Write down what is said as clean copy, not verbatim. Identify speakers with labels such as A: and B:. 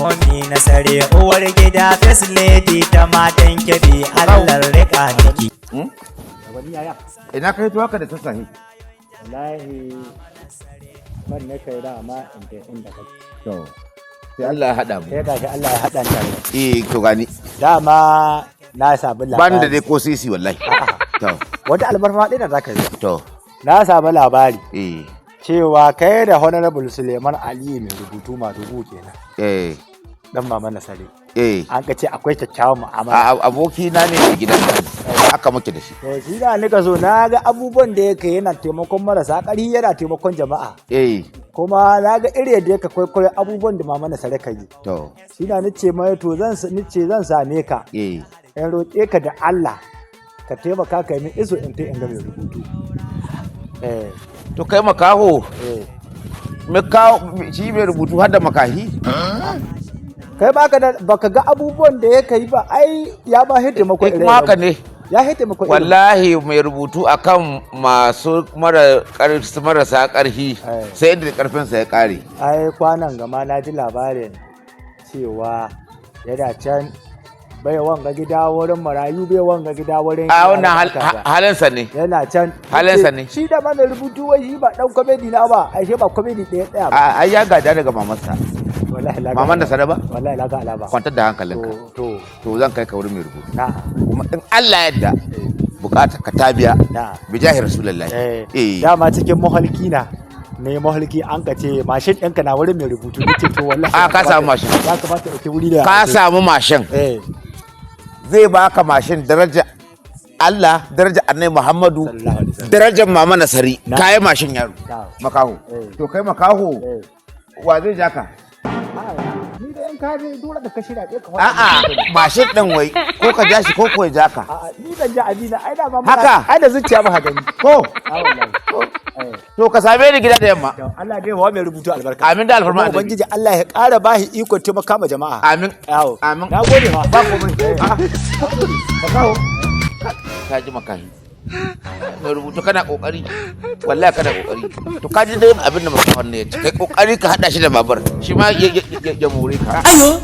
A: Ummi Nasare, uwar gida, first lady ta matan Kebbi, Allah rika miki.
B: Wani yaya.
C: Ina kai tuwa ka da sassafe?
B: Wallahi ban ne kai da ma inda inda kake.
C: To, sai Allah ya haɗa mu.
B: Sai gashi Allah ya haɗa ni tare.
C: Eh, to gani.
B: Dama na samu labari.
C: Ban da dai ko sisi wallahi. To.
B: Wata albarma ɗaya da zaka yi.
C: To.
B: Na samu labari cewa kai da Honorable Suleiman Aliyu mai rubutu, Madugu kenan. Dan Mama Nasare. An ka ce akwai kyakkyawan mu'amala.
C: Aboki na ne mai gidan nan. Haka muke da shi.
B: To shi da nika so na ga abubuwan da yake yana taimakon marasa ƙarfi, yana taimakon jama'a. Kuma na ga irin yadda yake kwaikwayo abubuwan da Mama Nasare ka yi.
C: To.
B: Shi na nace mai to zan nace zan same ka. In roƙe ka da Allah ka taimaka ka yi min iso in tai in ga mai rubutu. Eh.
C: To kai makaho.
B: Eh.
C: Me kawo shi mai rubutu har da makahi?
B: Kai baka da baka ga abubuwan da yake yi ba, ai ya ba shi taimako.
C: Eh, kuma haka ne.
B: Ya shi taimako irin.
C: Wallahi mai rubutu akan masu mara ƙarfi, marasa ƙarfi, sai inda ƙarfinsa ya ƙare.
B: Ai kwanan gama na ji labarin cewa yana can bai wanga gida wurin marayu, bai wanga gida wurin
C: A wannan
B: yara.
C: halinsa ne.
B: Yana can.
C: Halinsa ne.
B: Shi da ma mai rubutu wai shi ba dan comedy na ba, ai shi ba comedy ɗaya ɗaya ba.
C: Ai ya gada daga mamarsa.
B: Wallahi la ga
C: Maman da
B: alama.
C: sada ba?
B: Wallahi la ga alama.
C: Kwantar da hankalinka.
B: To.
C: To zan kai ka wurin mai rubutu.
B: Na.
C: Kuma in Allah yadda bukatar ka ta biya.
B: Na.
C: Bijahi Rasulullahi.
B: Eh.
C: Eh.
B: Dama cikin mahalki na ne, mahalki an ka ce mashin ɗinka na wurin mai rubutu, nace to wallahi
C: A, ka
B: ya
C: samu mashin.
B: Ya kamata ɗauki wuri da
C: Ka samu mashin.
B: Eh.
C: Zai baka mashin daraja Allah, daraja Annabi Muhammadu,
B: Sallallahu alaihi wasallam.
C: Darajar Mama Nasari.
B: Na.
C: Kayi mashin yaro.
B: Na.
C: Makaho.
B: Eh.
C: To kai makaho.
B: Eh.
C: Wa zai ja ka?
B: A'a, ni da yan ka je dole da ka shirya ɗaya ka faɗa.
C: A'a, mashin ɗin wai ko ka ja shi ko ko ya ja ka.
B: A'a, ni zan ji abina ai da ma
C: Haka?
B: Ai da zuciya ba gani.
C: Ko?
B: A wallahi. Eh.
C: To ka same ni gida da yamma.
B: To Allah dai wa mai rubutu albarka.
C: Amin da alfarma
B: Kuma
C: Annabi.
B: Ubangiji Allah ya ƙara bashi ikon taimaka ma jama'a.
C: Amin.
B: Yawo.
C: Amin.
B: Na gode fa.
C: Ba komai. A'a. Makaho. Ka ji makahi. Mai rubutu kana kokari. Wallahi kana kokari. To ka ji dai abin da makahon ne ya ce. Kai kokari ka hada shi da babar. Shi ma ya more ka.
A: Ayo.